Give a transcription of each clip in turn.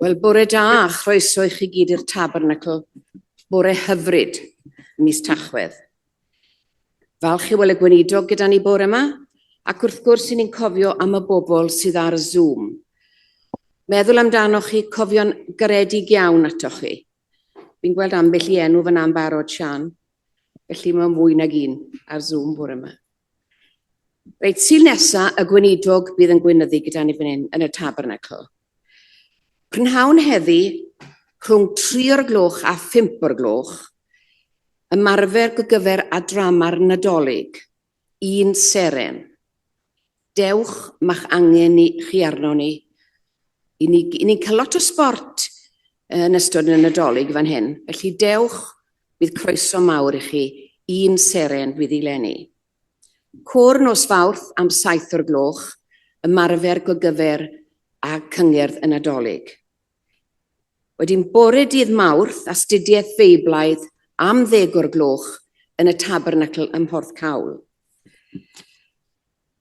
Wel, bore da a chroeso i chi gyd i'r Tabernacl. Bore hyfryd, mis Tachwedd. Falch i weld y gweinidog gyda ni bore yma, ac wrth gwrs i ni'n cofio am y bobl sydd ar Zoom. Meddwl amdanoch chi, cofio'n garedig iawn atoch chi. Fi'n gweld ambell i enw fyna'n barod, Sian. Felly mae'n fwy nag un ar Zoom bore yma. Reit, Sul nesa, y gweinidog bydd yn gweinyddu gyda ni fan hyn yn y Tabernacl. Prynhawn heddi, rhwng 3 o'r gloch a 5 o'r gloch, ymarfer gogyfer a drama'r Nadolig, un seren. Dewch, ma'ch angen ni, chi arno ni. I ni, i ni'n cael lot o sbort yn ystod y Nadolig fan hyn. Felly dewch, bydd croeso mawr i chi, un seren fydd i leni. Côr nos Fawrth am 7 o'r gloch, ymarfer gogyfer a cyngerdd y Nadolig. Wedyn bore dydd Mawrth, astudiaeth Feiblaidd am ddeg o'r gloch yn y Tabernacl ym Mhorthcawl.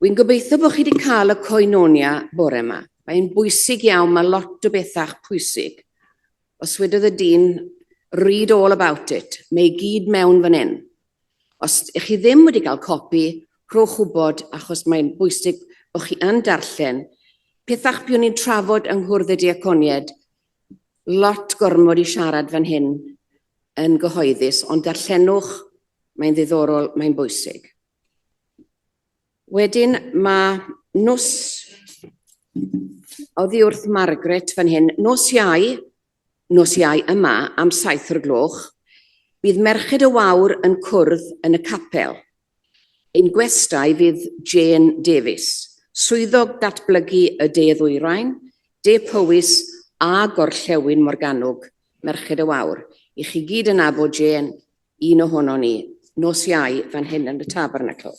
Wy'n gobeithio bod chi wedi cael y koinonia bore yma. Mae'n bwysig iawn, mae lot o bethau pwysig. Os wedodd y dyn, read all about it, mae i gyd mewn fan hyn. Os ych chi ddim wedi cael copi, rhowch wybod achos mae'n bwysig bod chi yn darllen. Pethau buon ni'n trafod yng Nghwrdd y Diaconiaid, lot gormod i siarad fan hyn yn gyhoeddus, ond darllenwch, mae'n ddiddorol, mae'n bwysig. Wedyn mae nos oddi wrth Margaret fan hyn, nos Iau, nos Iau yma am 7 o'r gloch, bydd Merched y Wawr yn cwrdd yn y capel. Ein gwestai fydd Jane Davies, swyddog datblygu y De Ddwyrain, De Powys a Gorllewin Morgannwg, Merched y Wawr. I chi gyd yn nabod Jane, un ohonon ni, nos Iau fan hyn yn y Tabernacl.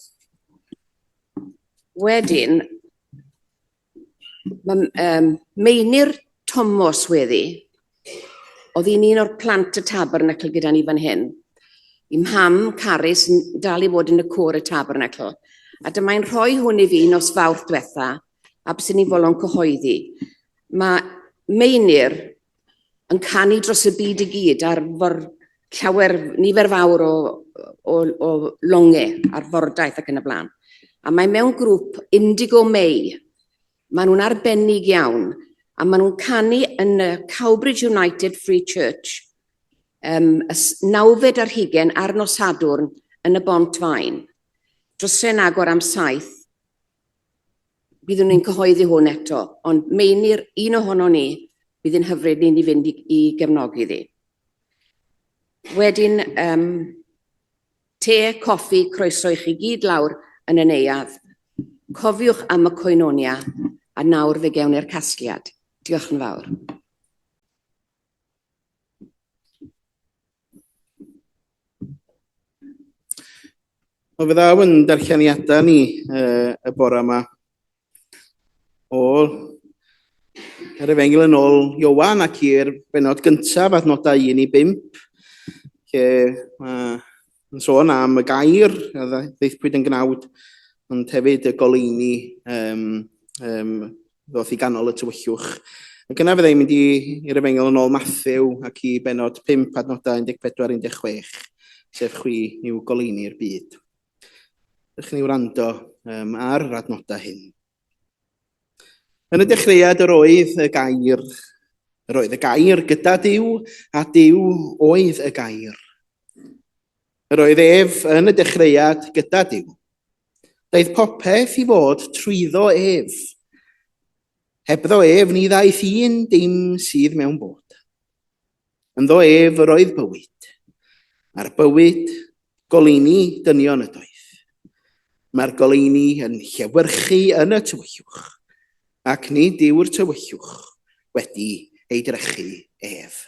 Wedyn, Mae um, Meinir Tomos weddi, oedd hi'n un o'r plant y tabernacl gyda ni fan hyn. I mham, Carys, yn dal i fod yn y côr y tabernacl. A dyma'n rhoi hwn i fi nos fawrth diwetha, a bys ni'n folon cyhoeddi. Mae Meinir yn canu dros y byd i gyd ar for llawer, nifer fawr o, o, o longe ar fordaith ac yn y blaen. A mae mewn grŵp Indigo May. Maen nhw'n arbennig iawn a maen nhw'n canu yn y Cowbridge United Free Church um, y nawfed ar hugen ar nos Sadwrn yn y Bont Faen. Drysau'n agor am saith Byddwn ni'n cyhoeddi hwn eto, ond Meinir, un ohono ni, bydd yn hyfryd ni ni fynd i, i gefnogi ddi. Wedyn, um, te, coffi, croeso i chi gyd lawr yn y neuadd. Cofiwch am y coenonia, a nawr fe gewn ni'r casgliad. Diolch yn fawr. Wel, fe ddaw yn darlleniadau ni uh, y bore yma o yr efengyl yn ôl Iowan ac i'r benod gyntaf, adnodau 1 i 5, lle mae yn sôn am y gair a ddeithpwyd yn gnawd, ond hefyd y goleuni um, um, ddoth i ganol y tywyllwch. Ac yna fyddai'n mynd i, i'r efengyl yn ôl Matthew ac i benod 5 adnodau 14-16, sef chwi yw goleuni'r byd. Ydych chi'n wrando um, ar yr adnodau hyn. Yn y dechreuad yr oedd y gair, yr oedd y gair gyda Duw, a Duw oedd y gair. Yr oedd ef yn y dechreuad gyda Duw. Daeth popeth i fod trwyddo ef. Hebddo ef ni ddaeth un dim sydd mewn bod. Ynddo ef yr oedd bywyd, a'r bywyd goleuni dynion ydoedd. Mae'r goleuni yn llewyrchu yn y tywyllwch, ac nid yw'r tywyllwch wedi ei drechu ef.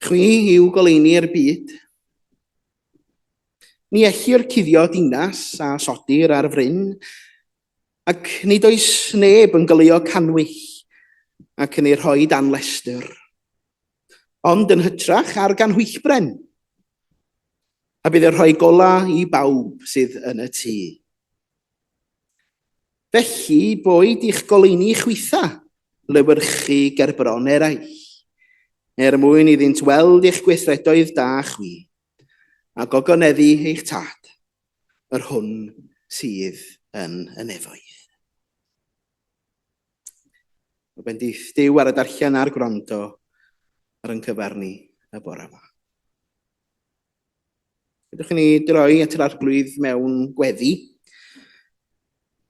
Chwi yw goleuni'r byd. Ni ellir cuddio dinas a sodir ar fryn, ac nid oes neb yn goleuo cannwyll ac yn ei rhoi dan lestr, ond yn hytrach ar ganhwyllbren, a bydd yn rhoi golau i bawb sydd yn y tŷ. Felly, boed i'ch goleuni chwitha lewyrchu gerbron eraill, er mwyn iddynt weld eich gweithredoedd da chwi, a gogoneddu eich tad, yr hwn sydd yn y nefoedd. O bendith Duw ar y darllen a'r gwrando ar yn cyfer ni y bore yma. Ydych chi ni droi at yr arglwydd mewn gweddi.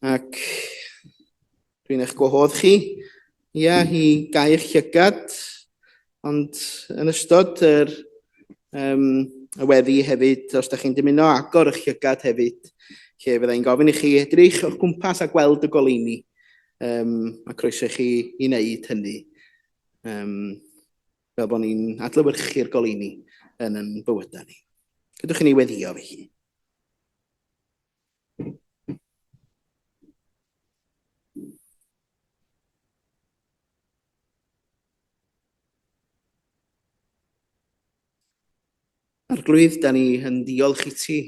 Ac dwi'n eich gwahodd chi, ia, i gau'ch llygad, ond yn ystod yr, um, y weddi hefyd, os da chi'n dymuno agor eich llygad hefyd, lle fyddai'n gofyn i chi edrych o'ch gwmpas a gweld y goleuni. Um, a croeso i chi i wneud hynny. Um, fel bod ni'n adlewyrchu'r goleuni yn ein bywydau ni. Gadwch i ni weddio felly. Arglwydd, da ni yn diolch i ti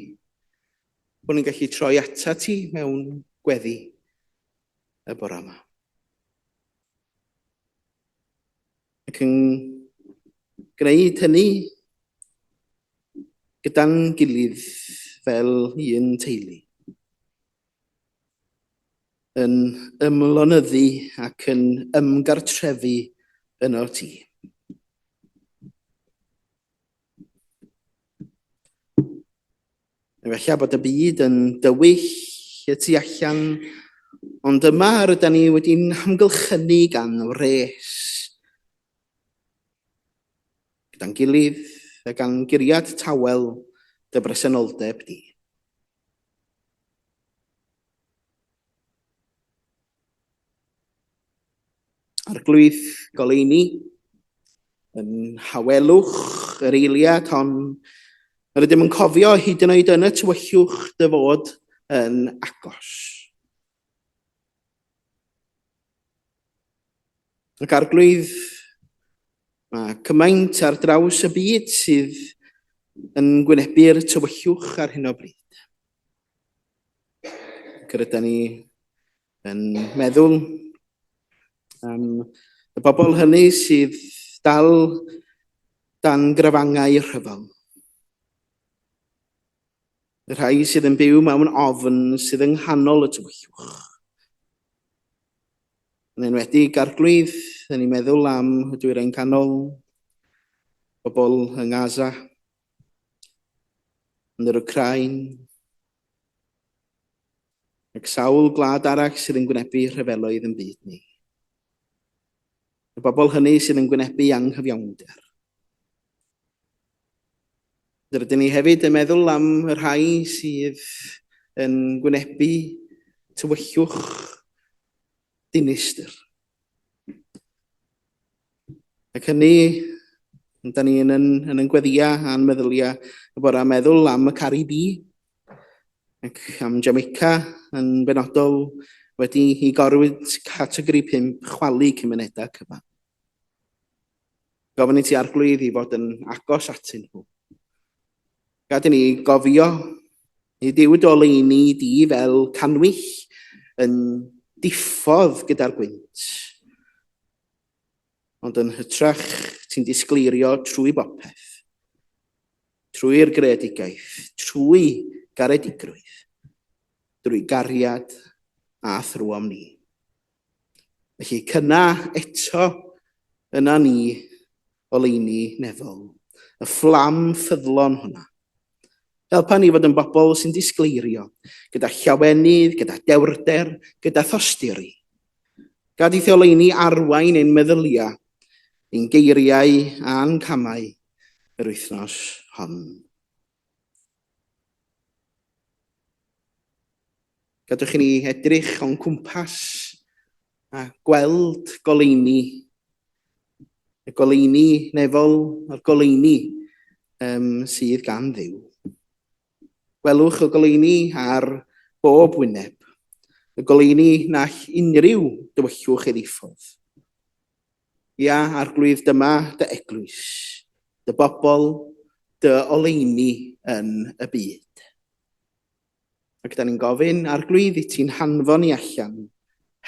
bod ni'n gallu troi ata ti mewn gweddi y bore yma. Ac yn gwneud hynny gyda'n gilydd fel un teulu. Yn ymlonyddu ac yn ymgartrefu yno ti. Efallai bod y byd yn dywyll y tu allan, ond yma rydyn ni wedi'n hamgylchynu gan wres. Gyda'n gilydd a gan guriad tawel dy bresenoldeb di. Arglwydd goleuni, yn hawelwch yr eiliad hon, yr ydym yn cofio hyd yn oed yn y tywyllwch dy fod yn agos. Ac arglwydd, mae cymaint ar draws y byd sydd yn gwynebu'r tywyllwch ar hyn o bryd. Ac rydyn ni yn meddwl am y bobl hynny sydd dal dan grafangau rhyfel. Y rhai sydd yn byw mewn ofn sydd yng nghanol y tywyllwch. Yn enwedig arglwydd, yn ni'n meddwl am y dwyrain canol, bobl yng Ngaza, yn yr Wcráin, ac sawl gwlad arall sydd yn gwynebu rhyfeloedd yn byd ni. Y bobl hynny sydd yn gwynebu anghyfiawnder. Rydyn ni hefyd yn meddwl am y rhai sydd yn gwynebu tywyllwch dinistr. Ac hynny, da ni yn, yn, yn yn gweddia a'n meddylia y bore meddwl am y Caribi ac am Jamaica yn benodol wedi i gorwyd categori 5 chwalu cymunedau cyfan. Gofyn i ti arglwydd i fod yn agos atyn nhw. Gad i ni gofio, nid yw dy oleuni di fel canwyll yn diffodd gyda'r gwynt, ond yn hytrach ti'n disgleirio trwy bopeth, trwy'r greadigaeth, trwy garedigrwydd, drwy gariad a thrwom ni. Felly cynna eto yna ni oleuni nefol, y fflam ffyddlon hwnna. Helpa ni fod yn bobl sy'n disgleirio, gyda llawenydd, gyda dewrder, gyda thosturi. Gad i oleuni arwain ein meddyliau, ein geiriau a'n camau yr wythnos hon. Gadwch i ni edrych o'n cwmpas a gweld goleuni, y goleuni nefol a'r goleuni um, sydd gan Dduw. Gwelwch y goleuni ar bob wyneb, y goleuni na all unrhyw dywyllwch ei ddiffodd. Ia, arglwydd, dyma dy eglwys, dy bobl, dy oleuni yn y byd. Ac da ni'n gofyn, Arglwydd, i ti'n hanfon ni allan,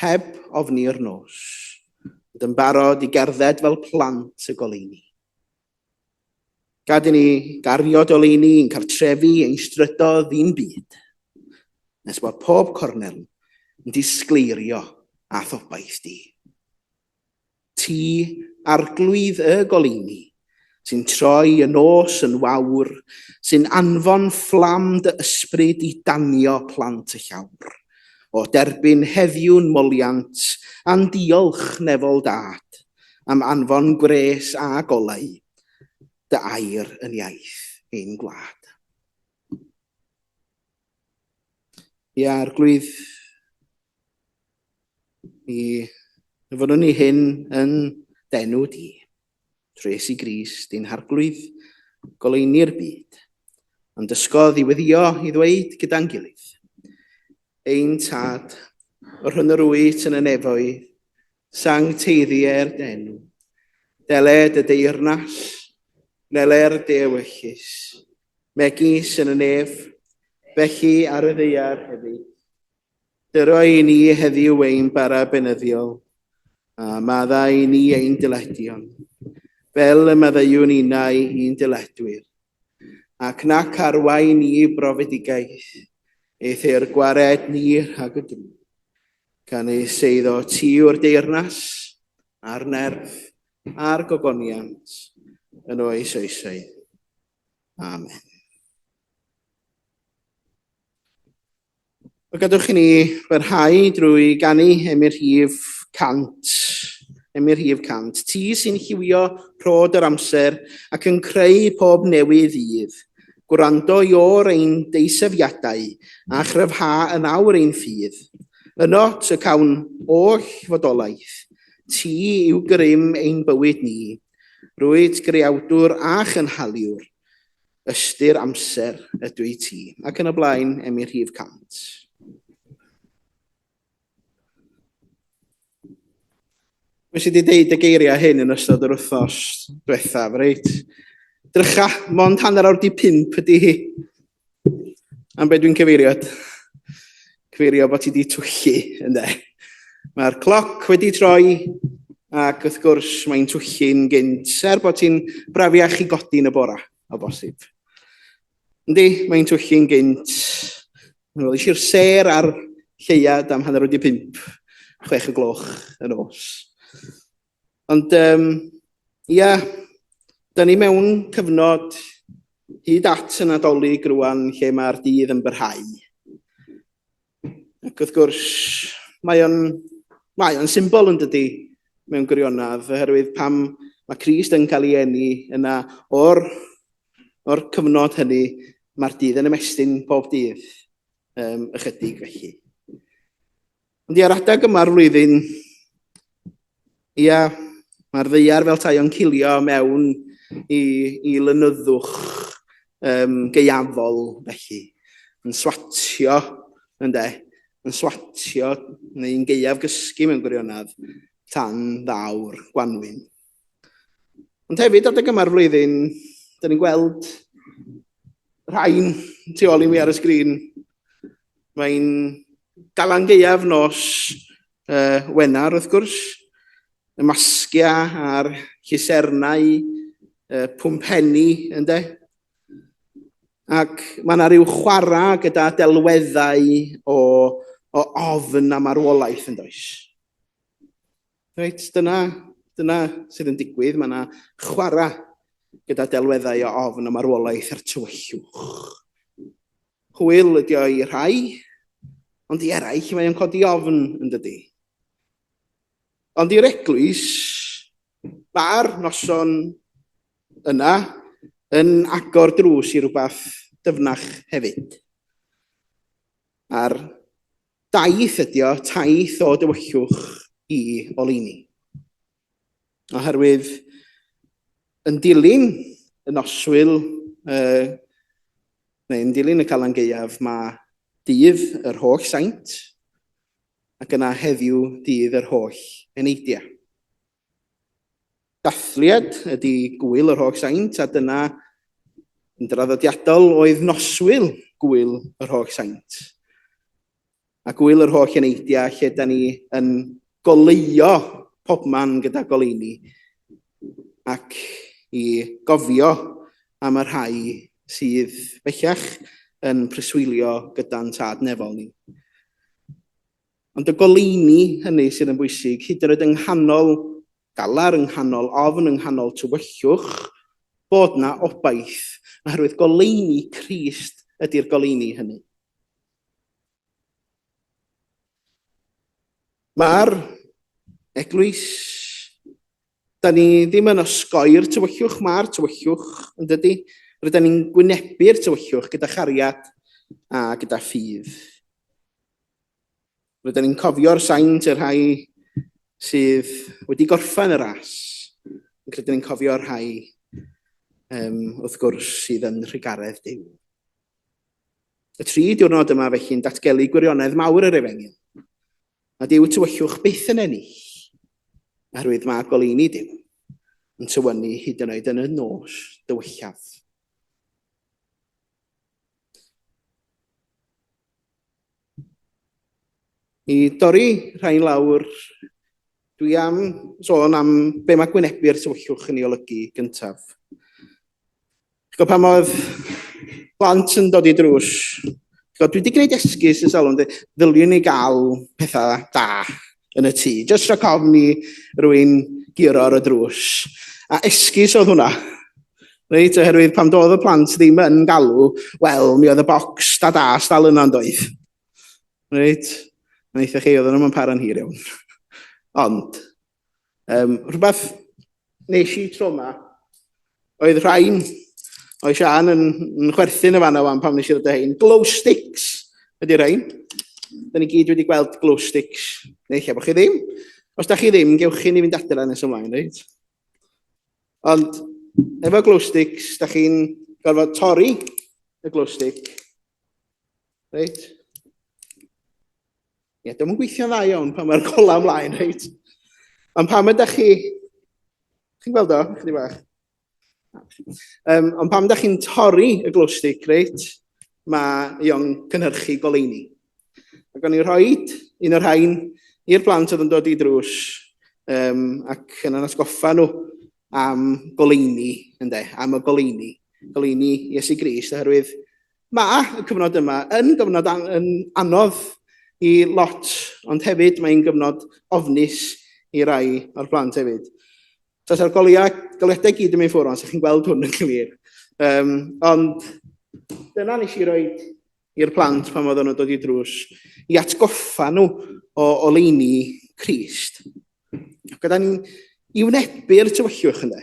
heb ofni'r nos, ond yn barod i gerdded fel plant y goleuni. Gad i ni gario doleuni i'n cartrefi, ein strydoedd, i'n byd, nes bod pob cornel yn disgleirio â thobaith di. Ti, Arglwydd y goleuni, sy'n troi y nos yn wawr, sy'n anfon fflam dy ysbryd i danio plant y llawr. O derbyn heddiw'n moliant a'n diolch nefol dad am anfon gwres a golau dy air yn iaith ein gwlad. Ia, Arglwydd, Mi fyddwn ni hyn yn d'enw di, trwy Iesu Grist, ein Harglwydd, goleuni'r byd, ond dysgodd i weddio i ddweud gyda'n gilydd, Ein Tad, yr hwn yr wyt yn y nefoedd, sancteiddier d'enw, deled y deyrnas, neler dy ewyllys, megis yn y nef, felly ar y ddaear hefyd. Dyro i ni heddiw ein bara beunyddiol, a maddau i ni ein dyledion, fel y maddeuwn ninnau i'n dyledwyr. Ac nac arwain ni i brofedigaeth, eithr gwared ni rhag y drwg. Canys eiddo ti yw'r deyrnas, a'r nerth, a'r gogoniant, yn oes oesoedd. Amen. Wel, gadewch i ni barhau drwy ganu emyn rhif 100. Emyn rhif 100. Ti sy'n lliwio rhod yr amser ac yn creu pob newydd ddydd. Gwrando i o'r ein deisyfiadau a chryfha yn awr ein ffydd. Yno y cawn oll fodolaeth. Ti yw grym ein bywyd ni. Rwyt greawdwr a chynhaliwr. Ystyr amser ydw i ti. Ac yn y blaen, emyn rhif 100. Wnes i wedi deud y geiriau hyn yn ystod yr wythnos diwethaf, reit? Drycha, mond 5:30 ydy hi. Am be dwi'n cyfeirio at? Cyfeirio bod ti wedi twyllu, ynde? Mae'r cloc wedi troi, ac wrth gwrs mae'n twyllu'n gynt, er bod ti'n brafiach i godi yn y bora, o bosib. Yndi, mae'n twyllu'n gynt. Wel, eisiau'r sêr ar lleuad am 5:30, 6 o'r gloch y nos. Ond, ia, da ni mewn cyfnod hyd at y Nadolig rwan lle mae'r dydd yn byrhau. Ac wrth gwrs, mae o'n symbol yn dydy mewn gwirionedd, oherwydd pam mae Crist yn cael ei eni yna o'r cyfnod hynny, mae'r dydd yn ymestyn pob dydd ychydig felly. Ond ia'r adeg yma'r flwyddyn, ia, mae'r ddaear fel tai o'n cilio mewn i lenyddwch gaeafol felly, yn swatio, ynde, yn swatio neu'n gaeaf gysgu mewn gwirionedd tan ddaw'r gwanwyn. Ond hefyd adeg yma'r flwyddyn, dyn ni'n gweld rhain tu ôl i mi ar y sgrin. Mae'n Galan Gaeaf nos Wener, wrth gwrs, y masgia a'r llusernau, pwmpenni, ynde? Ac mae yna rhyw chwarae gyda delweddau o ofn a marwolaeth, yn does? Reit, dyna sydd yn digwydd. Mae yna chwarae gyda delweddau o ofn a marwolaeth a'r tywyllwch. Hwyl ydi o i rhai, ond i eraill mae o'n codi ofn, yn dydi? Ond i'r eglwys, mae'r noson yna yn agor drws i rhywbeth dyfnach hefyd. A'r daith ydi o, taith o dywyllwch i oleuni. Oherwydd yn dilyn y noswyl, neu yn dilyn y Calan Gaeaf, mae dydd yr holl saint, ac yna heddiw dydd yr holl eneidiau. Dathliad ydy gwyl yr holl saint, a dyna yn draddodiadol oedd noswyl gwyl yr holl saint. A gwyl yr holl eneidiau lle da ni yn goleuo pobman gyda goleuni ac i gofio am y rhai sydd bellach yn preswylio gyda'n tad nefol ni. Ond y goleuni hynny sydd yn bwysig, hyd yn oed yng nghanol galar, yng nghanol ofn, yng nghanol tywyllwch, bod na obaith, oherwydd goleuni Crist ydy'r goleuni hynny. Mae'r eglwys, da ni ddim yn osgoi'r tywyllwch, mae'r tywyllwch yn dydy. Rydyn ni'n gwynebu'r tywyllwch gyda chariad a gyda ffydd. Rydyn ni'n cofio'r saint, y rhai sydd wedi gorffen y ras. Ac rydyn ni'n cofio'r rhai, wrth gwrs, sydd yn rhugaredd Duw. Y tri diwrnod yma felly'n datgelu gwirionedd mawr yr efengyl. Nad yw tywyllwch byth yn ennill, oherwydd mae goleuni Duw yn tywynnu hyd yn oed yn y nos dywyllaf. I dorri rhain lawr, dwi am sôn am be mae gwynebu'r tywyllwch yn ei olygu gyntaf. Ch'bo pan oedd plant yn dod i drws, ch'bo dwi wedi gwneud esgus ers talwm, ddyliwn ni gael pethau da yn y tŷ, jyst rhag ofn i rywun guro ar y drws. A esgus oedd hwnna. Reit, oherwydd pan doedd y plant ddim yn galw, wel, mi oedd y bocs da da dal yna yn doedd. Reit, wnaethoch chi, oedden nhw'n para'n hir iawn. Ond, rhywbeth nes i tro yma, oedd rhain, oedd Sian yn chwerthin y fanna wan pam nes i ddod â hein, glow sticks ydy rhain. Da ni gyd wedi gweld glow sticks, neu lle bod chi ddim. Os da chi ddim, gewch chi ni fynd adra nes ymlaen, reit? Ond efo glow sticks, da chi'n gorfod torri y glow stick. Reit? Ie, yeah, dwi'n gweithio'n dda iawn pan mae'r gola ymlaen, reit? Ond pam ydych chi... Chi'n gweld o, chydig bach? Ond pam ydych chi'n torri y glow stick, reit? Mae o'n cynhyrchu goleuni. Ac o'n i'n rhoi un o'r rhain i'r plant oedd yn dod i drws ac yn atgoffa nhw am goleuni, ynde, am y goleuni, goleuni Iesu Grist, oherwydd mae y cyfnod yma yn gyfnod yn anodd i lot, ond hefyd mae'n gyfnod ofnus i rai o'r plant hefyd. Tasa'r goleuadau gyd yn mynd ffwrdd, ond chi'n gweld hwn yn glir. Ond dyna nes i roi i'r plant pan oedden nhw'n dod i drws, i atgoffa nhw o oleuni Crist. Ac oedden ni'n i wynebu'r tywyllwch ynddo.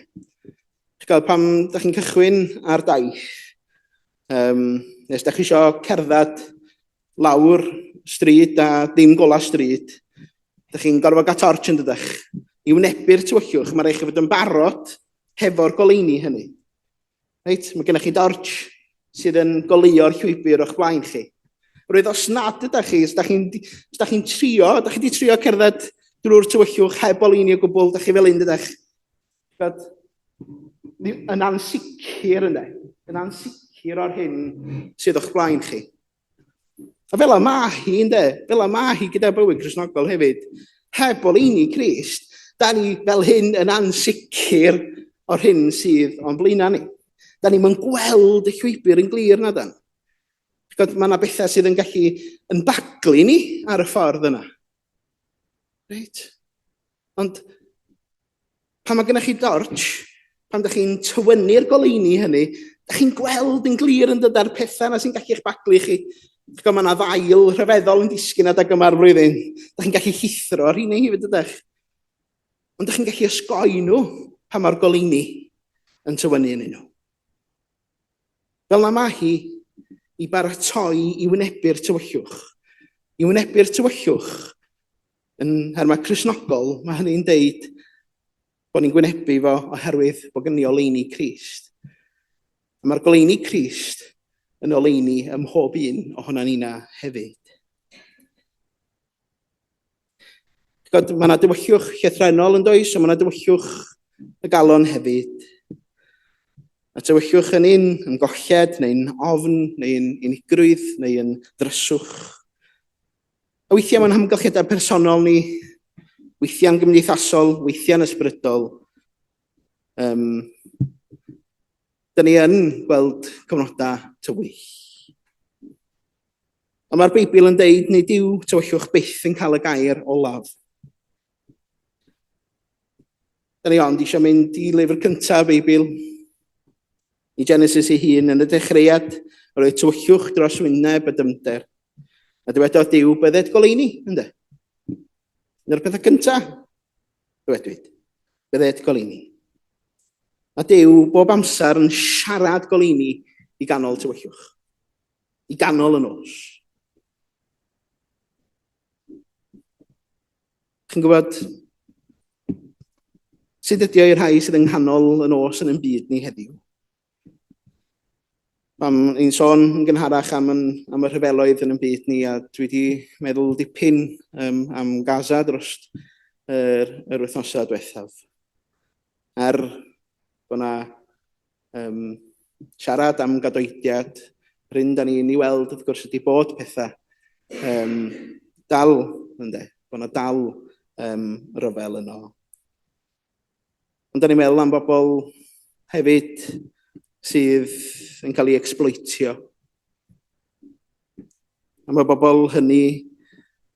Chi'n gweld, pam da chi'n cychwyn ar daith, nes da chi eisiau cerdded lawr stryd a dim gola stryd, da chi'n gorfod gael torch yn dydych. I wynebu'r tywyllwch, mae rhaid chi fod yn barod hefo'r goleuni hynny. Reit, mae gennych chi dorch sydd yn goleuo'r llwybr o'ch blaen chi. Roedd os nad ydych chi, os ydych chi'n chi trio, ydych chi wedi trio cerdded drwy'r tywyllwch heb oleuni o gwbl, ydych chi fel un, ydych? Yn ansicr ynddo, yn ansicr o'r hyn sydd o'ch blaen chi. A fel y mae hi, ynde? Fel y mae hi gyda bywyd Cristnogol hefyd. Heb oleuni Crist, da ni fel hyn yn ansicr o'r hyn sydd o'n blaenau ni. Da ni'n mynd gweld y llwybr yn glir na dan. Mae yna bethau sydd yn gallu yn baglu ni ar y ffordd yna. Reit? Ond pan mae gennych chi dorch, pan ydych chi'n tywynnu'r goleuni hynny, ydych chi'n gweld yn glir yn dod ar pethau yna sy'n gallu eich baglu chi. Mae yna ddail rhyfeddol yn disgyn adeg yma'r flwyddyn. Ydych chi'n gallu llithro ar hynny hefyd, ydych? Ond ydych chi'n gallu osgoi nhw pan mae'r goleuni yn tywynnu yn nhw. Fel na mae hi i baratoi i wynebu'r tywyllwch. I wynebu'r tywyllwch yn nhermau Cristnogol, mae hynny'n deud bod ni'n gwynebu fo oherwydd bod gen ni oleuni Crist. A mae'r goleuni Crist yn oleuni ym mhob un ohonan ni'na hefyd. God, mae yna dywyllwch llythrennol yn does, ond mae yna dywyllwch y galon hefyd. A tywyllwch yn un yn golled, neu'n ofn, neu'n unigrwydd, neu'n ddryswch. A weithiau mae'n hamgylchiadau personol ni, weithiau'n gymdeithasol, weithiau'n ysbrydol. Um, Dyna ni yn gweld cyfnodau tywyll. Ond mae'r Beibl yn deud nid yw tywyllwch byth yn cael y gair olaf. Da ni ond eisiau mynd i lyfr cyntaf y Beibl, i Genesis ei hun, yn y dechreuad, yr oedd tywyllwch dros wyneb y dymder. A dywedodd Duw, bydded goleuni, ynddo? Un o'r pethau cyntaf, dywedwyd, bydded goleuni. Mae Duw bob amser yn siarad goleuni i ganol tywyllwch, i ganol y nos. Chi'n gwybod sut ydi o i'r rhai sydd yng nghanol y nos yn ein byd ni heddiw? Pam ni'n sôn yn gynharach am, yn, am y rhyfeloedd yn ein byd ni, a dwi wedi meddwl dipyn um, am Gaza dros yr, yr wythnosau diwethaf. Er bod yna um, siarad am gadoediad, rhyn da ni'n ei weld, wrth gwrs, ydy bod pethau um, dal, ynde, bod yna dal um, ryfel yno. Ond da ni'n meddwl am bobl hefyd sydd yn cael ei exploitio. Am y bobl hynny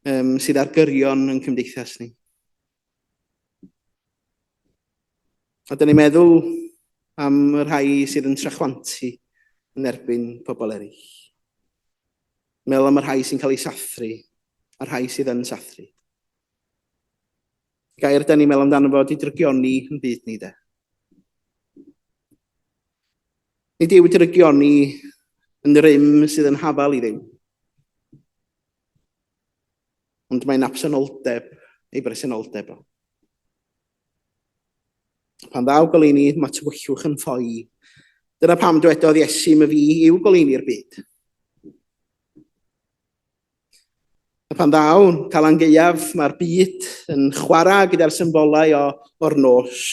um, sydd ar gyrion yn cymdeithas ni. A dyn ni'n meddwl am y rhai sydd yn trachwantu yn erbyn pobl eraill. Meddwl am y rhai sy'n cael eu sathru a'r rhai sydd yn sathru. Gair da ni'n meddwl amdano fo di drygioni yn byd ni de. Nid yw drygioni yn rym sydd yn hafal i ddim. Ond mae'n absenoldeb ei bresenoldeb o. Pan ddaw goleuni, mae tywyllwch yn ffoi. Dyna pam dwedodd Iesu, my fi yw goleuni'r byd. A pan ddaw Calan Gaeaf, mae'r byd yn chwarae gyda'r symbolau o, o'r nos,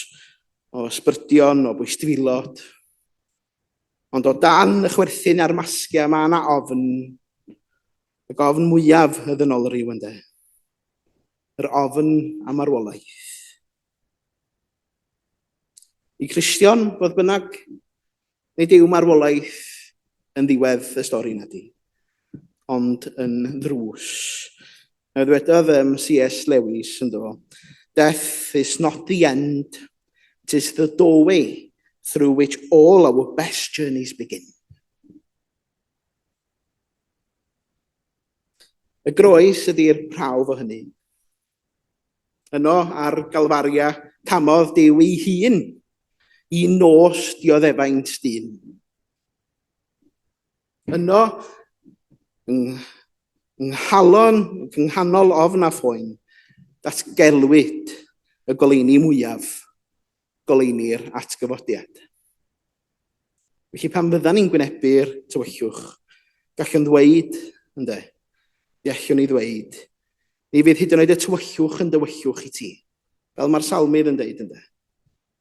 o ysbrydion, o bwystfilod. Ond o dan y chwerthin a'r masgiau mae yna ofn, y gofn mwyaf y ddynol ryw ynde. Yr ofn am marwolaeth. I Cristion, fodd bynnag, nid yw marwolaeth yn ddiwedd y stori na di, ond yn ddrws. A ddwedodd um, C.S. Lewis yn do, Death is not the end, it is the doorway through which all our best journeys begin. Y groes ydy'r prawf o hynny. Yno ar Galfaria camodd Duw ei hun i nos dioddefaint dyn. Yno, yng nghalon, yng nghanol ofn a phoen, datgelwyd y goleuni mwyaf, goleuni'r atgyfodiad. Felly pan fyddan ni'n gwynebu'r tywyllwch, gallwn ddweud, ynde, fe allwn ni ddweud, ni fydd hyd yn oed y tywyllwch yn dywyllwch i ti. Fel mae'r salmydd yn dweud, ynde.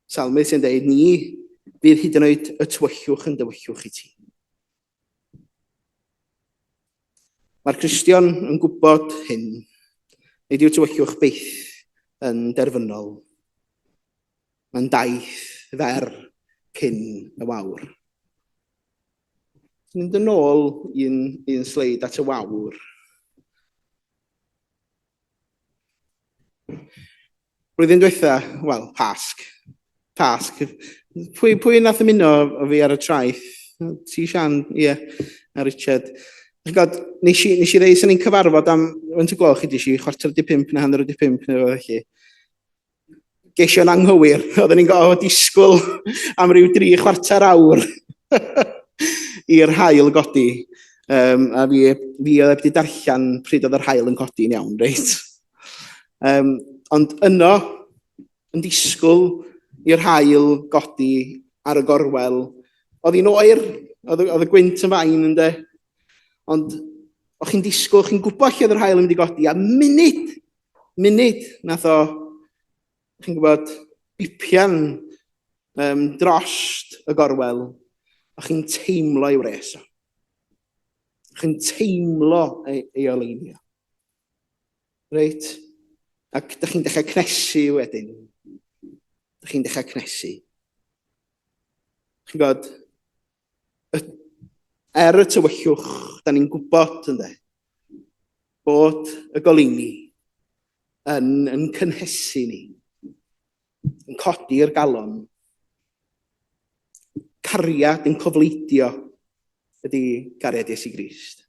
Salmydd sy'n dweud, ni fydd hyd yn oed y tywyllwch yn dywyllwch i ti. Mae'r Cristion yn gwybod hyn. Nid yw tywyllwch byth yn derfynol. Mae'n daith fer cyn y wawr. Mynd yn ôl un, un sleid at y wawr. Blwyddyn diwetha, wel, Pasg. Pasg. Pwy, pwy nath ymuno o fi ar y traeth? Ti, Sian, ie, yeah, a Richard. Chi'n gwybod, nes i, nes i ddeud sy'n ni'n cyfarfod am, faint o gloch ydy si, 4:45 neu 4:30 neu rhywbeth felly. Gesio'n anghywir. Oedden ni'n gorfod disgwyl am ryw dri chwarter awr i'r haul godi. Um, a fi, fi oedd wedi darllen pryd oedd yr haul yn codi'n iawn, reit? Um, ond yno, yn disgwyl i'r haul godi ar y gorwel, oedd hi'n oer, oedd, oedd y gwynt yn fain, ynddo. Ond o'ch chi'n disgwyl, chi'n gwybod lle oedd yr haul yn mynd i godi, a munud munud nath o, chi'n gwybod, bipian um, drost y gorwel, a chi'n teimlo ei wres o. Chi'n teimlo ei, ei oleinio. Reit? Ac dych chi'n dechrau cnesu wedyn. Dych chi'n dechrau cnesu. Chi'n gwybod, er y tywyllwch, da ni'n gwybod, ynde, bod y goleuni yn cynhesu ni, yn codi'r galon. Cariad yn cofleidio ydy gariad Iesu Grist.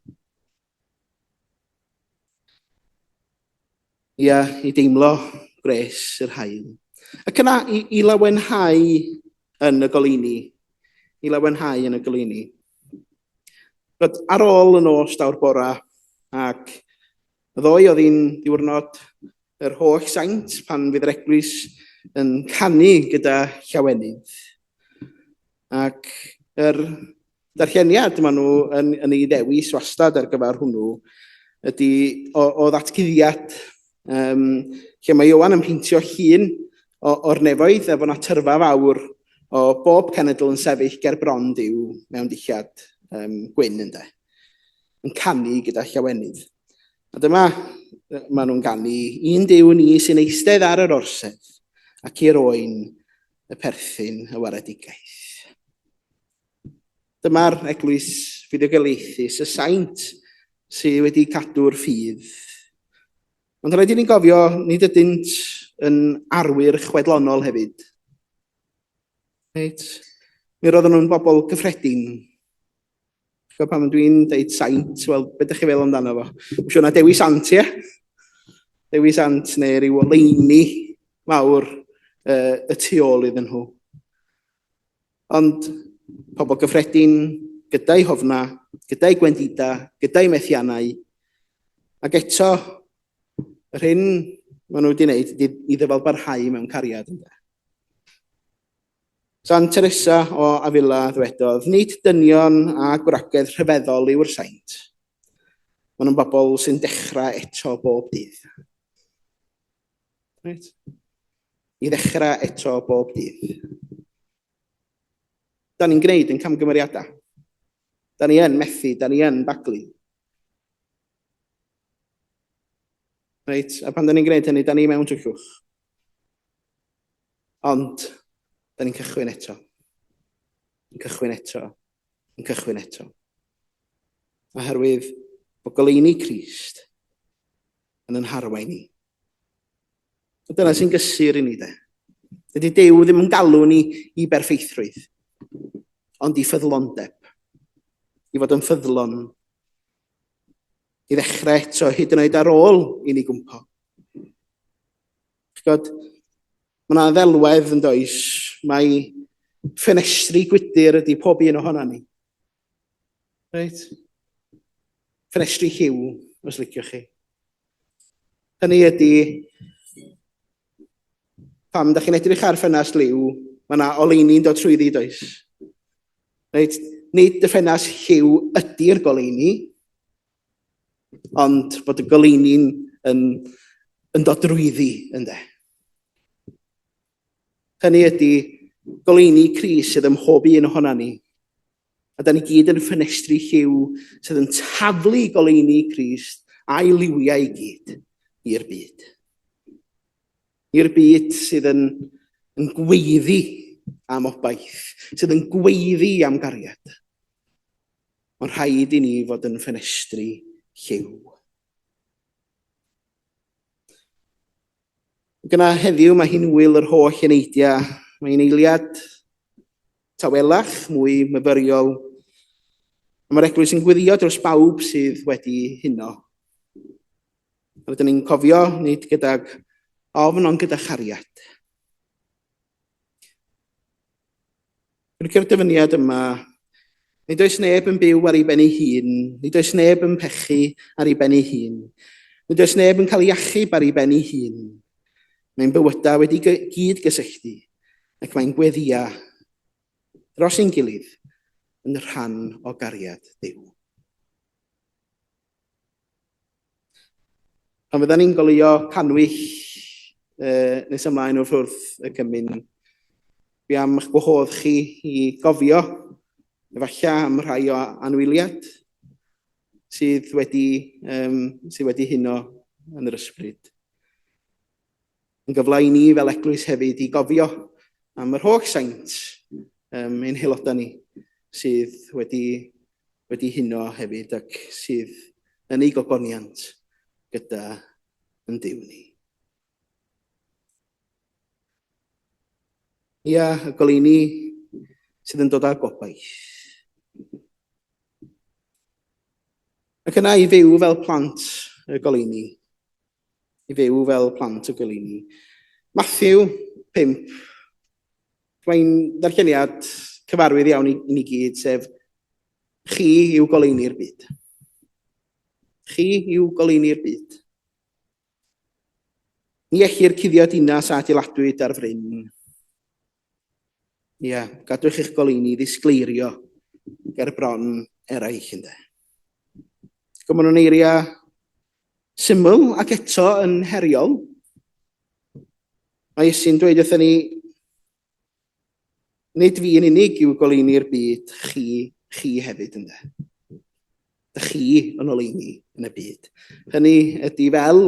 Ia, i deimlo gwres yr haul. Ac yna i lawenhau yn y goleuni. I lawenhau yn y goleuni. But ar ôl y nos daw'r bora, ac ddoe oedd hi'n ddiwrnod yr holl saint pan fydd yr eglwys yn canu gyda llawenydd. Ac yr darlleniad maen nhw yn ei ddewis wastad ar gyfer hwnnw ydy o ddatguddiad, lle mae Ioan yn peintio llun o'r nefoedd efo na tyrfa fawr o bob cenedl yn sefyll ger bron Duw mewn dillad gwyn, ynde, yn canu gyda llawenydd. A dyma maen nhw'n ganu, un Duw ni sy'n eistedd ar yr orsedd ac i'r oen y perthyn y waredigaeth. Dyma'r eglwys fuddugoliaethus, y saint sydd wedi cadw'r ffydd. Ond rhaid i ni gofio, nid ydynt yn arwyr chwedlonol hefyd. Reit? Mi roedden nhw'n bobl gyffredin. Ch'bo' pan dwi'n deud saint, wel, be dych chi feddwl amdano fo? Dwi'n siŵr na Dewi Sant, ie? Dewi Sant neu ryw oleuni mawr y tu ôl iddyn nhw. Ond pobl gyffredin, gyda'i hofna, gyda'i gwendida, gyda'i methiannau, ac eto, yr hyn maen nhw wedi wneud ydy i ddyfal barhau mewn cariad. Ynde? Sant Teresa o Avila ddwedodd, nid dynion a gwragedd rhyfeddol yw'r saint. Maen nhw'n bobl sy'n dechrau eto bob dydd. Right? I ddechrau eto bob dydd. Da ni'n gwneud yn camgymeriadau. Da ni yn methu, da ni yn baglu. Reit, a pan da ni'n gwneud hynny, da ni mewn tyllwch. Ond, da ni'n cychwyn eto. Yn cychwyn eto. Yn cychwyn eto. Oherwydd bod goleuni Crist yn yn harwain ni. A dyna sy'n gysur i ni, de. Dydy Duw ddim yn galw ni i berffeithrwydd, ond i ffyddlondeb. I fod yn ffyddlon. I ddechrau eto, hyd yn oed ar ôl i ni gwmpo. Ch'god, mae yna ddelwedd yn does, mae ffenestri gwydr ydy pob un ohono ni. Reit? Ffenestri lliw, os liciwch chi. Hynny ydy, pam da chi'n edrych ar ffenast liw, mae yna oleuni'n dod trwyddi, does? Reit? Nid y ffenast lliw ydy'r goleuni, ond bod y goleuni'n yn dod drwyddi, ynde. Hynny ydy goleuni Crist sydd ym mhob un ohona ni. A da ni gyd yn ffenestri lliw sydd yn taflu goleuni Crist a'i liwiau i gyd i'r byd. I'r byd sydd yn gweiddi am obaith, sydd yn gweiddi am gariad. Mae'n rhaid i ni fod yn ffenestri lliw. Gyna heddiw mae hi'n wyl yr holl eneidiau. Mae'n eiliad tawelach, mwy myfyriol. A mae'r eglwys yn gweddio dros bawb sydd wedi huno. Rydyn ni'n cofio, nid gydag ofn, ond gyda chariad. Dwi'n licio'r dyfyniad yma. Nid oes neb yn byw ar ei ben ei hun. Nid oes neb yn pechu ar ei ben ei hun. Nid oes neb yn cael ei achub ar ei ben ei hun. Mae'n bywydau wedi gyd gysylltu ac mae'n gweddia dros ein gilydd yn rhan o gariad Duw. Pan fyddan ni'n goleuo cannwyll nes ymlaen wrth wrth y cymun, fi am eich gwahodd chi i gofio, efallai am rhai o anwyliad sydd wedi huno yn yr ysbryd. Yn gyfle i ni fel eglwys hefyd i gofio am yr holl saint ein haelodau ni sydd wedi, wedi huno hefyd ac sydd yn ei gogoniant gyda yn Duw ni. Ia, y goleuni sydd yn dod â gobaith. Ac yna i fyw fel plant y goleuni. I fyw fel plant y goleuni. Matthew 5. Mae'n ddarlleniad cyfarwydd iawn i ni gyd, sef chi yw goleuni'r byd. Chi yw goleuni'r byd. Ni ellir cuddio dinas a adeiladwyd ar fryn. Ia, gadwch eich goleuni ddisgleirio ger bron eraill, ynde. Ac maen nhw'n eiriau syml ac eto yn heriol. Mae Iesu'n dweud wrthyn ni, Nid fi yn unig yw goleuni'r byd, chi, chi hefyd ynde. Dych chi yn oleuni yn y byd. Hynny ydy fel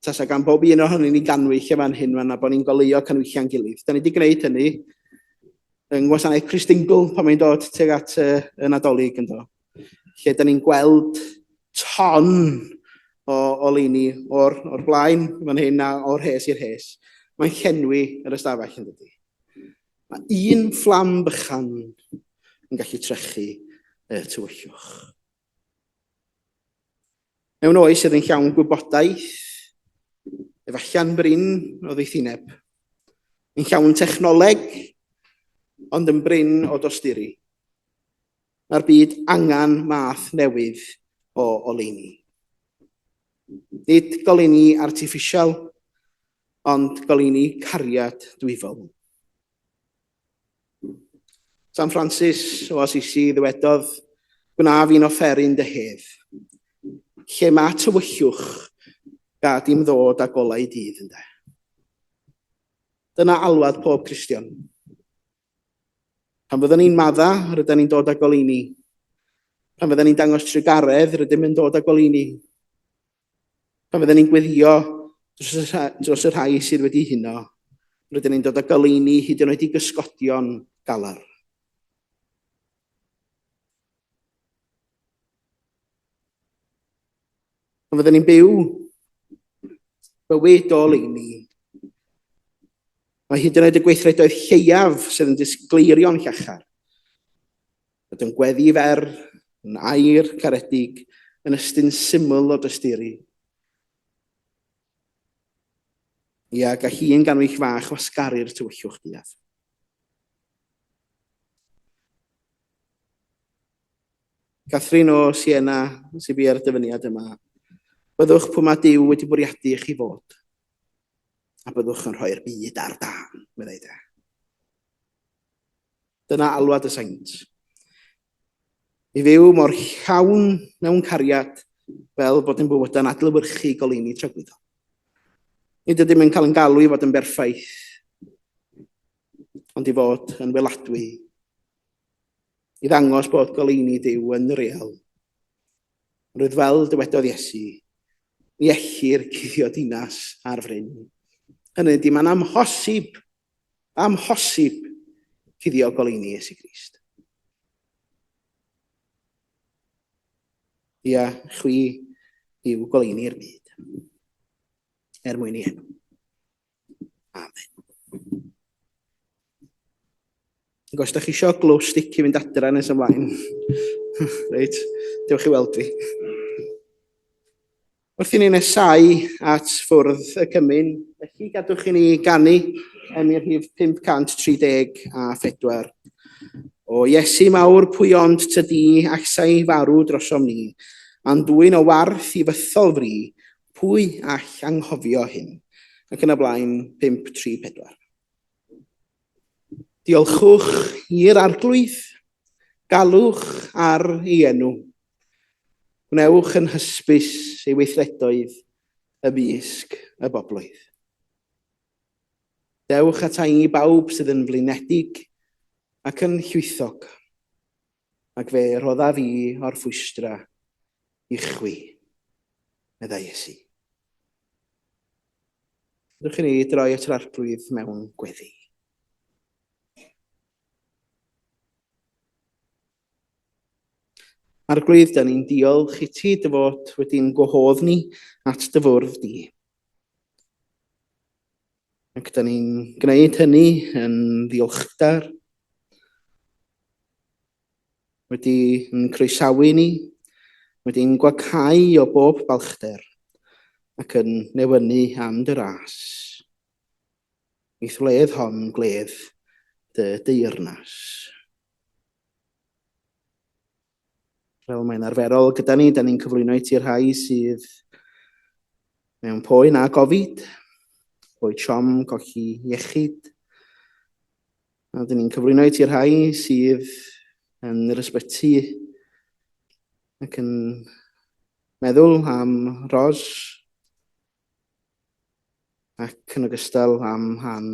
tasa gan bob un ohonyn ni ganwyll y fan hyn fan a bod ni'n goleuo canwylliau'n gilydd. Da ni wedi gwneud hynny yng ngwasanaeth Christingle pan mae'n dod tuag at y, y Nadolig ynddo. Lle da ni'n gweld ton o oleuni o'r, or blaen fan hyn a o'r rhes i'r rhes. Mae'n llenwi yr ystafell yn dydy. Mae un fflam bychan yn gallu trechu y tywyllwch. Mewn oes sydd yn llawn gwybodaeth, efallai'n brin o ddoethineb, yn llawn technoleg, ond yn brin o dosturi. Mae'r byd angen math newydd o oleuni. Nid goleuni artiffisial, ond goleuni cariad dwyfol. San Francis o Assisi ddywedodd, Gwna fi'n offeryn dy hedd. Lle mae tywyllwch, gad i'm ddod â golau dydd ynde. Dyna alwad pob Cristion. Pan fyddwn ni'n madda, rydyn ni'n dod â goleuni. Pan fyddwn ni'n dangos trugaredd, rydym yn dod â goleuni. Pan fyddwn ni'n gweddio dros y, dros y rhai sydd wedi huno, rydyn ni'n dod â goleuni hyd yn oed i gysgodion galar. Pan fyddwn ni'n byw bywyd o oleuni, mae hyd yn oed y gweithredoedd lleiaf sydd yn disgleirio'n llachar, fod yn gweddi fer, yn air caredig, yn ystyn syml o dosturi. Ia, gall un ganwyll fach wasgaru'r tywyllwch duaf. Catherine o Siena sy'n biau'r dyfyniad yma. Byddwch pwy mae Duw wedi bwriadu i chi fod, a byddwch yn rhoi'r byd ar dân, meddai de. Dyna alwad y saint. I fyw mor llawn mewn cariad fel bod ein bywydau'n adlewyrchu goleuni tragwyddol. Nid ydym yn cael yn galw i fod yn berffaith, ond i fod yn weladwy i ddangos bod goleuni Duw yn real. Roedd fel dywedodd Iesu, ni ellir cuddio dinas ar fryn. Hynny ydy, mae'n amhosib, amhosib cuddio goleuni Iesu Grist. Ia, chwi yw goleuni'r byd, er mwyn i enw. Amen. Ac os da chi eisiau glow stick i fynd adra nes ymlaen, reit, dewch i weld fi. Wrth i ni nesau at ffwrdd y cymun, felly gadwch i ni ganu emyn rhif 534. O Iesu mawr, pwy ond tydi allsai farw drosom ni, a'n dwyn o warth i fythol fri, Pwy all anghofio hyn? Ac yn y blaen, 5, 3, 4. Diolchwch i'r Arglwydd, galwch ar ei enw. Gwnewch yn hysbys ei weithredoedd ymysg y bobloedd. Dewch ata i bawb sydd yn flinedig ac yn llwythog, ac fe roddaf i orffwystra i chwi, meddai Iesu. Rydych chi ni droi at yr Arglwydd mewn gweddi. Arglwydd, da ni'n diolch i ti dy fod wedi'n gwahodd ni at dy fwrdd di. Ac da ni'n gwneud hynny yn ddiolchgar, wedi yn croesawu ni, wedi'n gwacau o bob balchder ac yn newynu am dy ras. I'th wledd hon gwledd dy deyrnas. Fel mae'n arferol gyda ni, da ni'n cyflwyno i ti'r rhai sydd mewn poen a gofid, boed siom, colli iechyd. A da ni'n cyflwyno i ti'r rhai sydd yn yr ysbyty ac yn meddwl am Ros ac yn ogystal am Han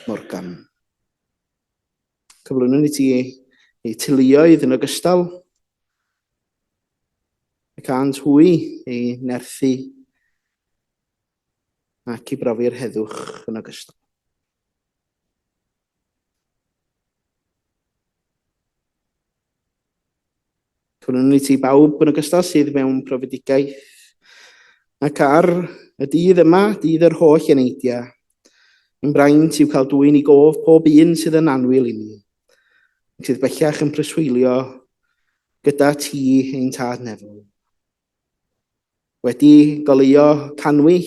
Morgan. Cyflwynwn i ti eu teuluoedd yn ogystal, y cânt hwy eu nerthu ac i brofi'r heddwch yn ogystal. Cyflwynwn i ti bawb yn ogystal sydd mewn profedigaeth ac ar y dydd yma, dydd yr holl eneidiau, ein braint yw cael dwyn i gof pob un sydd yn annwyl i ni, ac sydd bellach yn preswylio gyda ti ein tad nefol. Wedi goleuo cannwyll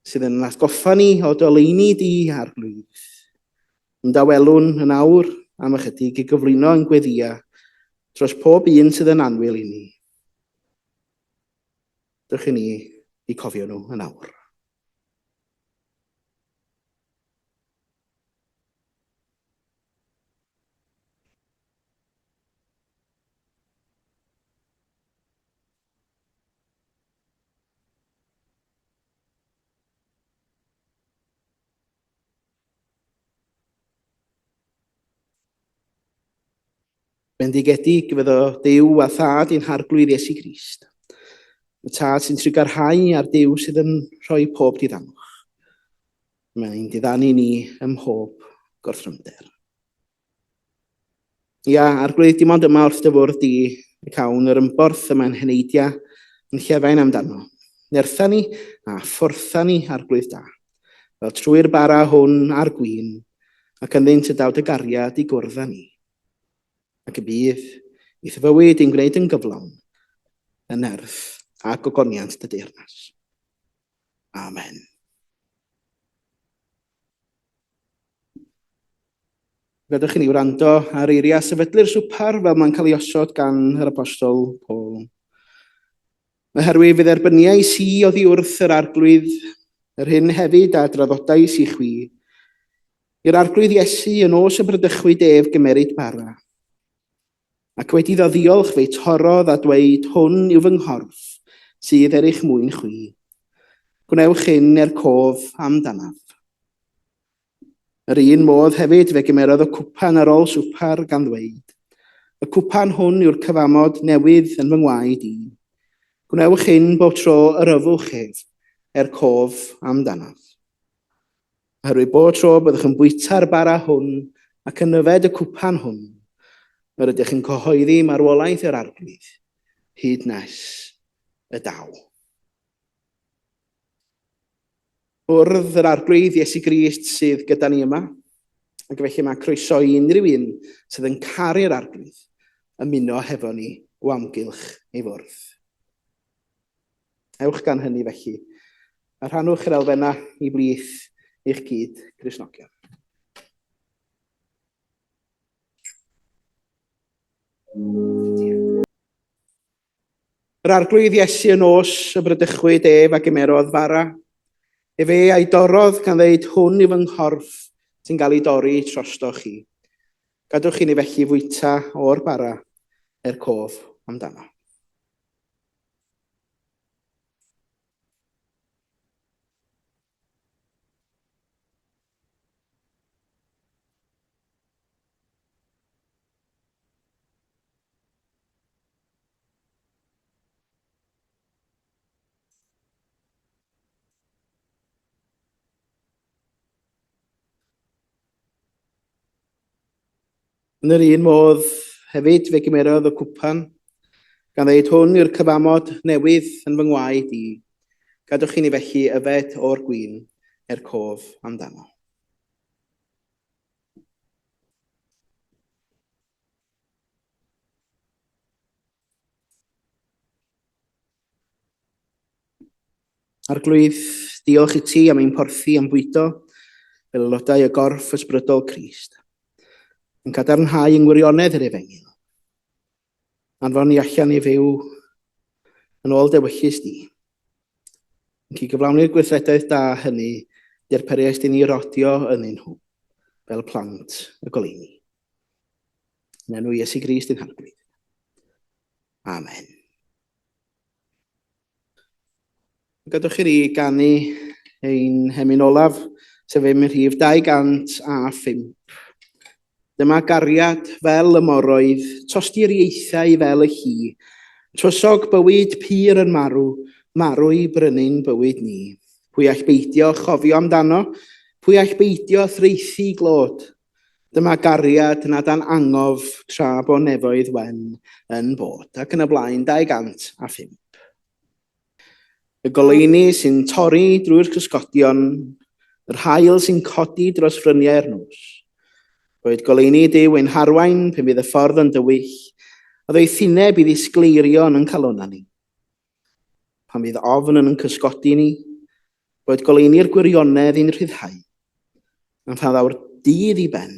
sydd yn atgoffa ni o doleini di Arglwydd. Ymdawelwn yn awr am ychydig i gyflwyno ein gweddïau dros pob un sydd yn annwyl i ni. Dewch i ni i cofio nhw yn awr. Bendigedig fyddo Duw a Thad i'n Harglwydd Iesu Grist. Y Tad sy'n trugarhau a'r Duw sydd yn rhoi pob diddanwch. Mae'n diddanu ni ym mhob gorthrymder. Ia, Arglwydd, dim ond yma wrth dy fwrdd di y cawn yr ymborth y mae'n heneidia yn llefain amdano. Nertha ni a phortha ni, Arglwydd da, fel trwy'r bara hwn a'r gwin, ac ynddynt y daw dy gariad i gwrdd â ni. Ac y bydd i'th fywyd ein gwneud yn gyflawn, yn nerth a gogoniant dy deyrnas. Amen. Gadewch i ni wrando ar eiriau sefydlu'r swpar fel mae'n cael ei osod gan yr apostol Paul. Oherwydd fe dderbyniais i oddi wrth yr Arglwydd, yr hyn hefyd a draddodais i chwi, i'r Arglwydd Iesu yn nos y bradychwyd ef gymeryd bara. Ac wedi iddo ddiolch fe'i torrodd a dweud, hwn yw fy nghorff, sydd er eich mwyn chwi. Gwnewch hyn er cof amdanaf. Yr un modd hefyd fe gymerodd y cwpan ar ôl swpar gan ddweud, Y cwpan hwn yw'r cyfamod newydd yn fy ngwaed i. Gwnewch hyn bob tro yr yfwch ef, er cof amdanaf. Oherwydd bob tro byddwch yn bwyta'r bara hwn ac yn yfed y cwpan hwn, yr ydych yn cyhoeddi marwolaeth yr Arglwydd, hyd nes y daw. Bwrdd yr Arglwydd Iesu Grist sydd gyda ni yma, ac felly mae croeso i unrhyw un sydd yn caru'r Arglwydd ymuno hefo ni o amgylch ei fwrdd. Ewch gan hynny felly, a rhannwch yr elfennau i blith eich gyd Gristnogion. Yr Arglwydd Iesu y nos y bradychwyd ef a gymerodd fara. Efe a'i dorrodd gan ddeud, hwn yw fy nghorff sy'n cael ei dorri trostoch chi. Gadwch i ni felly fwyta o'r bara er cof amdano. Yn yr un modd hefyd fe gymerodd y cwpan, gan ddeud hwn yw'r cyfamod newydd yn fy ngwaed i. Gadwch i ni felly yfed o'r gwin er cof amdano. Arglwydd, diolch i ti am ein porthi am bwydo fel aelodau o gorff ysbrydol Crist, yn cadarnhau yng ngwirionedd yr efengyl. Anfon ni allan i fyw yn ôl dewyllys di. Yn ci gyflawni'r gweithredoedd da hynny, derperiaist i ni rodio ynddyn nhw, fel plant y goleuni. Yn enw Iesu Grist ein Harglwydd. Amen. Gadwch i ni ganu ein hemyn olaf, sef emyn rhif 205. Dyma gariad fel y moroedd, tosturiaethau fel y lli, tywysog bywyd pur yn marw, marw i brynu'n bywyd ni. Pwy all beidio chofio amdano? Pwy all beidio thraethu glod? Dyma gariad nad an angof tra bo nefoedd wen yn bod, ac yn y blaen 205. Y goleuni sy'n torri drwy'r cysgodion, yr haul sy'n codi dros fryniau'r nos. Boed goleuni Duw ein harwain pan fydd y ffordd yn dywyll, a ddoethineb i ddisgleirio yn ein calonnau ni. Pan fydd ofn yn ein cysgodi ni, boed goleuni'r gwirionedd i'n rhyddhau. A phan ddaw'r dydd i ben,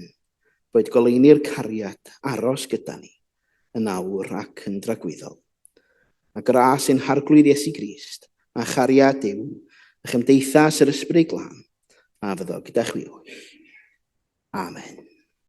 boed goleuni'r cariad aros gyda ni, yn awr ac yn dragwyddol. A gras ein Harglwydd Iesu Grist, a chariad Duw, a chymdeithas yr Ysbryd Glân, a fyddo gyda chwi oll. Amen.